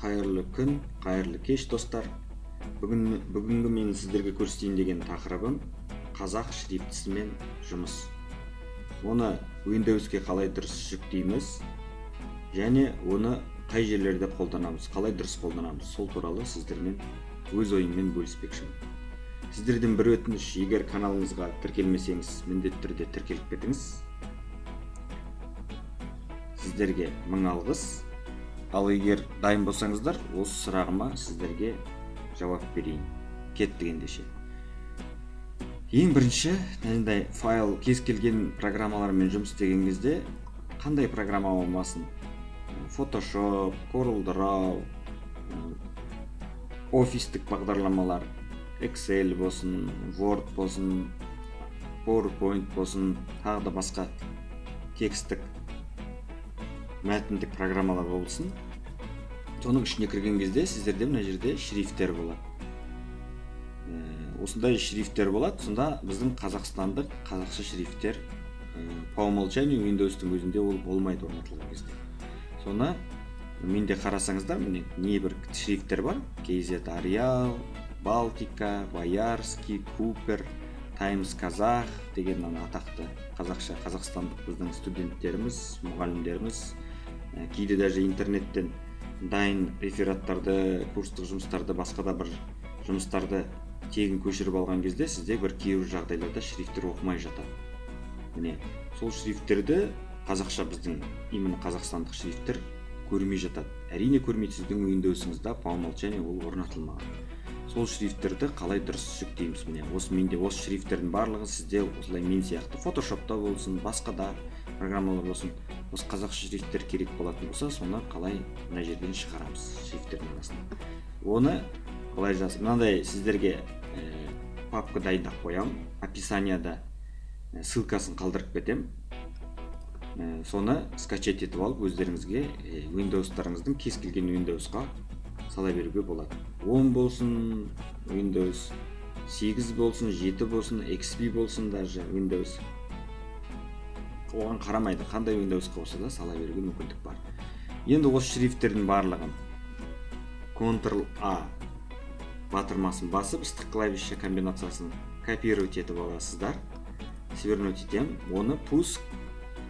Қайырлы күн, қайырлы кеш, достар! Бүгінгі мен сіздерге көрсетейін деген тақырыбым — қазақ шрифтісімен жұмыс. Оны Windowsке қалай дұрыс жүктейміз және оны қай жерлерде қолданамыз, қалай дұрыс қолданамыз, сол туралы сіздермен өз ойыммен бөліспекшімін. Сіздерден бір өтініш: егер каналымызға тіркелмесеңіз, міндетті түрде тіркеліп кетіңіз. Сіздерге мың алғыс. Ал егер дайын болсаңыздар, осы сұрағыма сіздерге жауап берейін. Кеттік ендеше. Ең бірінші мынандай файл, кез келген программалармен жұмыс істеген кезде, қандай программа болмасын, Photoshop, Corel Draw, офистік бағдарламалар, Excel болсын, Word болсын, PowerPoint болсын, тағы да басқа тексттік, мәтіндік программалар болсын, соның ішіне кірген кезде сіздерде мына жерде шрифттер болады. Осындай шрифттер болады. Сонда біздің қазақстандық қазақша шрифттер по умолчанию Windows'тың өзінде ол болмайды орнатылған кезде. Соны менде қарасаңыздар, міне, небір шрифттер бар: KZ Arial, Балтика, Боярский, Купер, Times Казах деген ана атақты қазақша, қазақстандық. Біздің студенттеріміз, мұғалімдеріміз кейде даже интернеттен дайын рефераттарды, курстық жұмыстарды, басқа да бір жұмыстарды тегін көшіріп алған кезде, сізде бір кейбір жағдайларда шрифттер оқымай жатады. Міне, сол шрифттерді, қазақша, біздің именно қазақстандық шрифттер көрмей жатады. Әрине, көрмейді, сіздің Windows'ыңызда по умолчанию ол орнатылмаған. Сол шрифттерді қалай дұрыс жүктейміз? Міне, осы менде осы шрифттердің барлығы. Сізде осылай мен сияқты Фотошопта болсын, басқа да программалар болсын, осы қазақша шрифттер керек болатын болса, соны қалай мына жерден шығарамыз шрифттердің арасынан? Оны былай жаз, мынандай сіздерге папка дайындап қоямын, описанияда ссылкасын қалдырып кетемін. Соны скачать етіп алып, өздеріңізге Windows'тарыңыздың кез келген Windows'қа сала беруге болады. 10 болсын, Windows 8 болсын, 7 болсын, XP болсын, даже Windows оған қарамайды, қандай Windowsқа болса да сала беруге мүмкіндік бар. Енді осы шрифттердің барлығын Ctrl A батырмасын басып, ыстық клавиша комбинациясын копировать етіп аласыздар. Свернуть етемін оны. Пуск,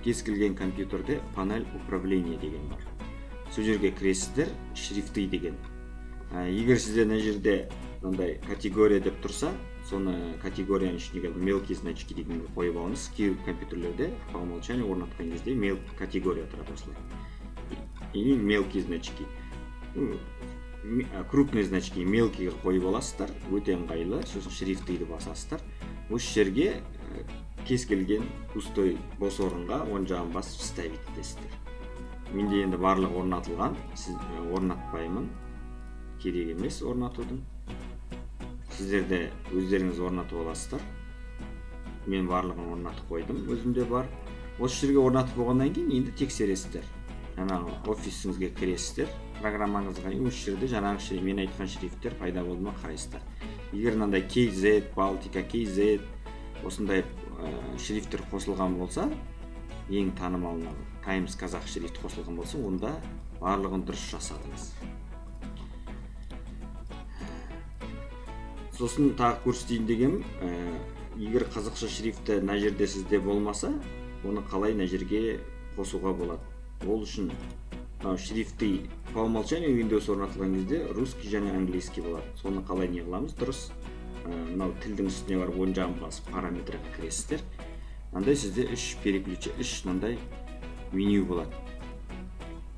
кез келген компьютерде панель управления деген бар, сол жерге кіресіздер, шрифты деген. Егер сізде мына жерде мынандай категория деп тұрса, соны категорияның ішіне мелкие значки дегенге қойып алыңыз. Кейбір компьютерлерде по умолчанию орнатқан кезде мел категория тұрады осылай или мелкие значки. Ну, крупные значки мелкийге қойып аласыздар, өте ыңғайлы. Сосын шрифтыды басасыздар. Осы жерге кез келген пустой, бос орынға оң жағын басып, вставить етесіздер. Менде енді барлығы орнатылған, сіз орнатпаймын, керек емес орнатудың. Сіздер де өздеріңіз орнатып аласыздар. Мен барлығын орнатып қойдым, өзімде бар. Осы жерге орнатып болғаннан кейін енді тексересіздер. Жаңағы офисіңізге кіресіздер, программаңызға, и осы жерде жаңағы мен айтқан шрифттер пайда болды ма, қарайсыздар. Егер мынандай KZ Балтика, KZ осындай шрифттер қосылған болса, ең танымал Times Казах шрифті қосылған болса, онда барлығын дұрыс жасадыңыз. Сосын тағы көрсетейін дегенім, егер қазақша шрифті мына жерде сізде болмаса, оны қалай мына жерге қосуға болады? Ол үшін мынау шрифты по умолчанию Windows орнатылған кезде русский және английский болады. Соны қалай не қыламыз дұрыс? Мынау тілдің үстіне барып, оң жағын басып, параметрға кіресіздер. Мынандай сізде үш переключ, үш мынандай меню болады.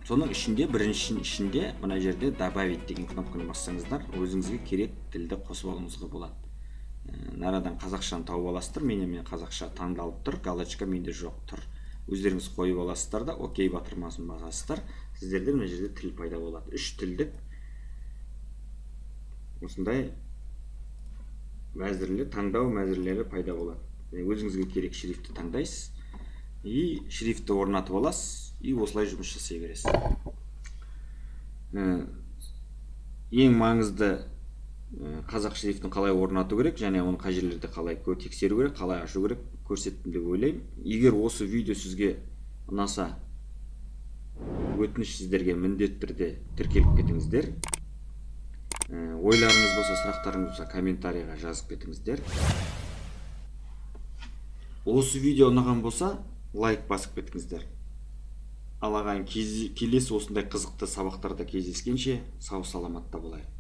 Соның ішінде, біріншінің ішінде мына жерде добавить деген кнопканы бассаңыздар, өзіңізге керек тілді қосып алуыңызға болады. Нарадан қазақшаны тауып аласыздар. Менде қазақша таңдалып тұр, галочка менде жоқ тұр. Өздеріңіз қойып аласыздар да, окей батырмасын басасыздар. Сіздерде мына жерде тіл пайда болады. Үш тілдік осындай мәзірлі таңдау мәзірлері пайда болады. Өзіңізге керек шрифтті таңдайсыз и шрифтті орнатып аласыз, и осылай жұмыс жасай бересіз. Ең маңызды қазақ шрифтін қалай орнату керек және оны қай жерлерде қалай тексеру керек, қалай ашу керек, көрсеттім деп ойлаймын. Егер осы видео сізге ұнаса, Өтініш сіздерге, міндетті түрде тіркеліп кетіңіздер. Ойларыңыз болса, сұрақтарыңыз болса, комментарийға жазып кетіңіздер. Осы видео ұнаған болса, лайк басып кетіңіздер. Ал ағайын, келесі осындай қызықты сабақтарда кездескенше, сау саламатта болайық.